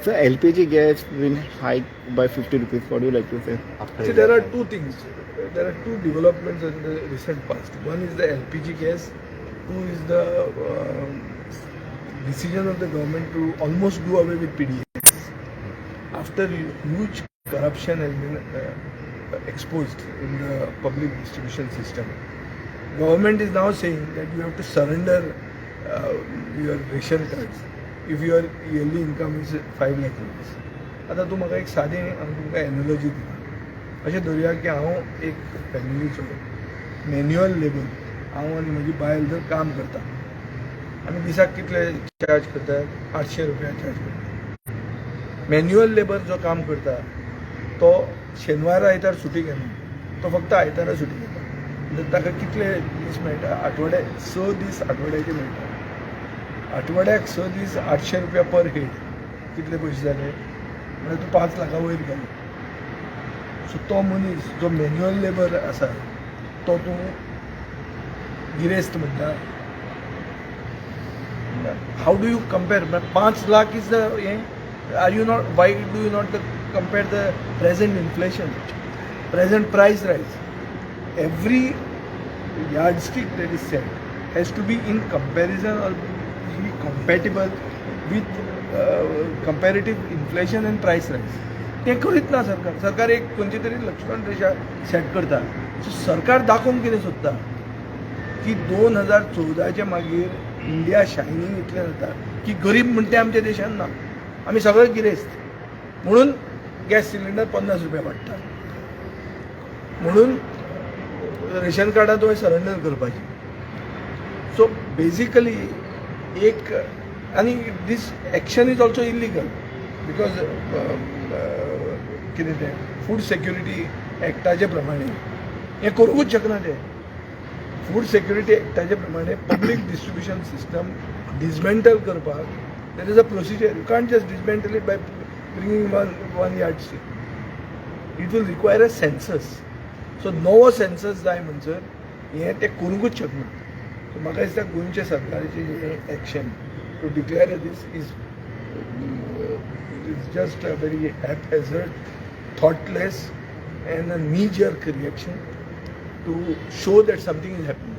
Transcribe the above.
Sir, LPG gas been hiked by 50 rupees. What do you like to say? After See, there are two things. There are two developments in the recent past. One is the LPG gas. Two is the decision of the government to almost do away with PDS. After huge corruption has been exposed in the public distribution system, government is now saying that you have to surrender your ration cards if your yearly income is 5 lakh rupees. आतां तूं म्हाका एक सादी हांव तुमकां analogy दिता. अशें धरुया की हांव एक फॅमिलीचो मॅन्युअल लेबर, हांव आनी म्हजी बायल जर काम करता, आमी दिसाक कितले चार्ज करतात? 800 रुपया चार्ज करता. मॅन्युअल लेबर जो काम करता तो शेनवार आयतार सुटी घेना, तो फक्त आयतारा सुटी घेता. म्हणजे ताका कितले दीस मेळटा आठवड्याक? 6 दीस आठवड्याचे मेळटा. आठवड्याक 6 दीस, 800 रुपया पर हेड, कितले पयशे जाले? म्हणल्यार तूं 5 लाखां वयर गेलो. सो तो मनीस जो मॅन्युअल लेबर आसा तो तूं गिरेस्त म्हणटा? How do you compare? 5 lakh is the हें. Are you not, why do you not compare the present inflation, present price rise? Every yardstick that is set has to be in comparison or be compatible with comparative inflation and price rise. तें करीत ना सरकार. सरकार एक खंयची तरी लक्ष्मण रेशा set करता. सो सरकार दाखोवंक कितें सोदता की 2014च्या मागीर इंडिया शायनींग इतलें जाता की गरीब म्हणटे ते आमच्या देशान ना, आमी सगळे गिरेस्त. म्हणून गॅस सिलिंडर 50 रुपया वाडटा, म्हणून रेशन कार्डां तुवें सरेंडर करपाची. सो बेजिकली एक आनी this action is also illegal because कितें तें फूड सेक्युरिटी एक्टाचे प्रमाणे हें करूंकूच शकना ते. फूड सेक्युरिटी एक्टाचे प्रमाणे पब्लीक डिस्ट्रिब्युशन सिस्टम डिसमेंटल करपाक there is a procedure. You can't just dismantle it by bringing one yard stick. It will require a census. So नवो census जाय म्हणसर हें तें करूंकूच शकना. सो म्हाका दिसता गोंयच्या सरकाराचें हें action to declare this is just a very haphazard, thoughtless and a knee jerk reaction to show that something is happening.